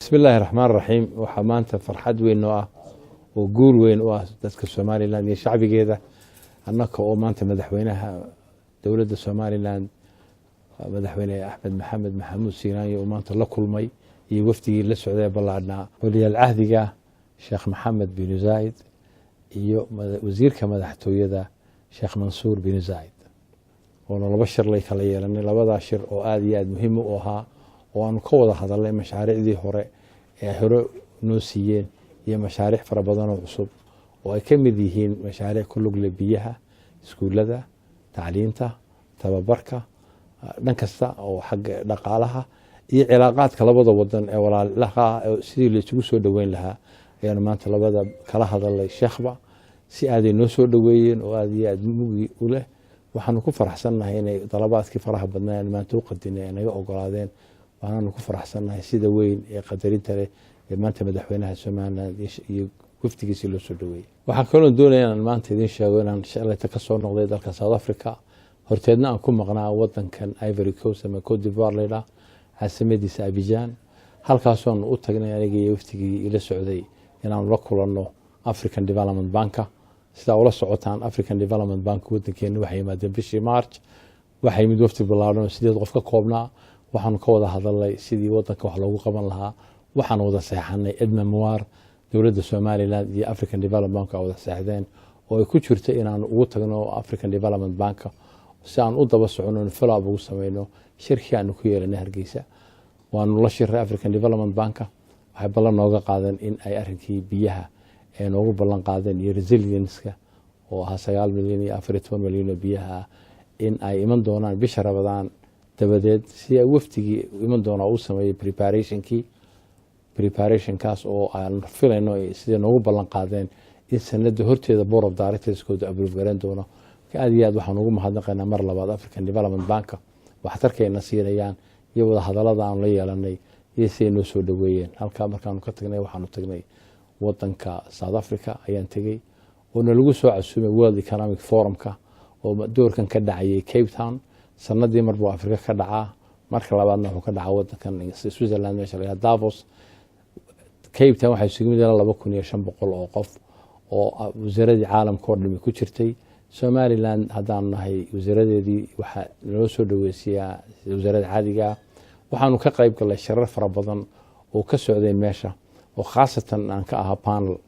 Bismi illaahi raxmaan raxiim. Waxaa maanta farxad weyn noo ah oo guul weyn u ah dadka Somaliland iyo shacbigeeda, annaka oo maanta madaxweynaha dowladda Somaliland, Madaxweyne Axmed Maxamed Maxamuud Siinaanyo, uu maanta la kulmay iyo wafdigii la socday ballaadhnaa waliyaal cahdiga Sheekh Maxamed bin Zaa'id iyo wasiirka madaxtooyada Sheekh Mansuur bin Zaa'id, oona laba shir lay kala yeelanay. Labadaa shir oo aada iyo aada muhiim u ahaa oo aanu ka wada hadalnay mashaariicdii hore ee ay hore noo siiyeen iyo mashaariic fara badan oo cusub, oo ay ka mid yihiin mashaariic ku lug leh biyaha, iskuullada, tacliinta, tababarka, dhan kasta oo xagga dhaqaalaha iyo cilaaqaadka labada wadan ee walaalaha sidii la isugu soo dhoweyn lahaa ayaanu maanta labada kala hadalnay sheekhba. Si aaday noo soo dhoweeyeen oo aada iyo aada mugi u leh. Waxaanu ku faraxsannahay inay dalabaadkii faraha badnaa aan maanta u qadinay ay naga ogolaadeen. Waxaanu ku faraxsannahay sida weyn ee qadarinta leh ee maanta madaxweynaha Somaliland iyo wafdigiisii loo soo dhoweeyey. Waxaan kaloo doonaya inaan maanta idiin sheego inaan shalayta ka soo noqday dalka South Africa, horteedna aan ku maqnaa wadankan Ivory Coast ama Cote d'Ivoire laydhaah, caasimadiisa Abidjan, halkaasoonu u tagnay aniga iyo wafdigii ila socday inaanu la kulanno African Development Banka. Sidaa ula socotaan, African Development Bank wadankeena waxay yimaadeen bishii March. Waxaa yimid wafdi ballaaran oo 8 qof ka koobnaa. Waxaanu ka wada hadalnay sidii wadanka wax loogu qaban lahaa. Waxaanu wada seexanay aide-mémoire dowladda Somaliland iyo African Development Bank wada seexdeen, oo ay ku jirta inaanu ugu tagno African Development Banka si aan u daba soconno, follow up ugu sameyno shirkii aanu ku yeelanay Hargeysa. Waanu la shiray African Development Banka. Waxay ballan nooga qaadeen in ay arrinkii biyaha ee noogu ballan qaadeen iyo resilience-ka oo ahaa 9 milyan iyo 14 milyan oo biyaha ah in ay iman doonaan bisha Rabadaan dabadeed, si ay wafdigii iman doonaa u sameeyey preparationkii, preparationkaas oo aan filayno siday noogu ballan qaadeen in sanada horteeda board of directorskooda approve garan doono. Marka aad iyo aad waxaan ugu mahadnaqaynaa mar labaad African Development Banka waxtarkayna siinayaan iyo wada hadallada aanu la yeelanay iyo siday noo soo dhoweeyeen. Halkaa markaanu ka tagnay, waxaanu tagnay wadanka South Africa ayaan tegey, oo nalagu soo casuumay World Economic Forumka oo doorkan ka dhacayay Cape Town. Sanadii marbuu Afrika ka dhacaa, marka labaadna wuxuu ka dhacaa wadankan Switzerland, meesha la Davos. Cape Town waxay isugu mid 2500 oo qof oo wasaaradii caalamka oo dhami ku jirtay. Somaliland haddaan nahay wasaaradeedii, waxaa naloo soo dhaweysiyaa wasaaradda caadiga ah. Waxaanu ka qayb galnay shirar fara badan oo ka socday meesha, oo khaasatan aan ka ahaa panel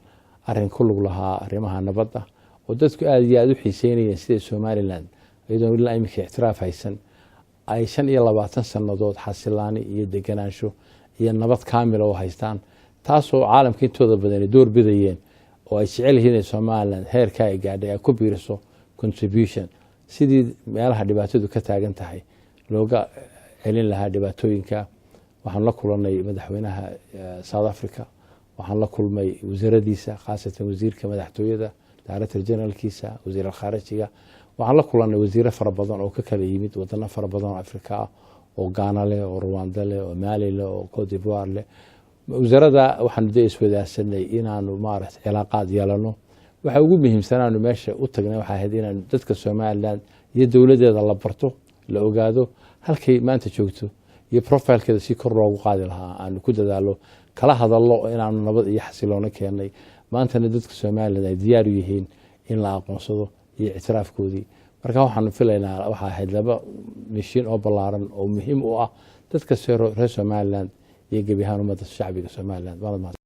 arrin ku lug lahaa arrimaha nabadda, oo dadku aada iyo aada u xiiseynayeen sida Somaliland, iyadoon ilaa iminka ictiraaf haysan, ay 25 sannadood xasilaani iyo deganaansho iyo nabad kaamila oo haystaan, taasoo caalamka intooda badani door bidayeen oo ay jecel yihiin in Somaliland heerka ay gaadhay ay ku biiriso contribution sidii meelaha dhibaatadu ka taagan tahay looga celin lahaa dhibaatooyinka. Waxaan la kulanay madaxweynaha South Africa, waxaan la kulmay wasiiradiisa, khaasatan wasiirka madaxtooyada, director generalkiisa, wasiir alkhaarijiga. Waxaan la kulanay wasiiro fara badan oo ka kala yimid wadano fara badan oo Afrika ah, oo Gaana leh, oo Rwanda leh, oo Mali leh, oo Cote d'Ivoire leh. Wasaaradda waxaanu de iswadaarsanay inaanu maarata cilaaqaad yeelano. Waxa ugu muhiimsanaanu meesha u tagnay waxay ahayd inaanu dadka Somaliland iyo dowladdeeda la barto, la ogaado halkay maanta joogto iyo profilekeeda si kor loogu qaadi lahaa, aanu ku dadaalo, kala hadallo inaanu nabad iyo xasiloono keenay, maantana dadka Somaliland ay diyaar u yihiin in la aqoonsado iyo ictiraafkoodii. Marka waxaanu filaynaa, waxaa ahayd laba mission oo ballaaran oo muhiim u ah dadka reer Somaliland iyo gebi ahaan ummadda shacbiga Somaliland. Waanad mahadsan.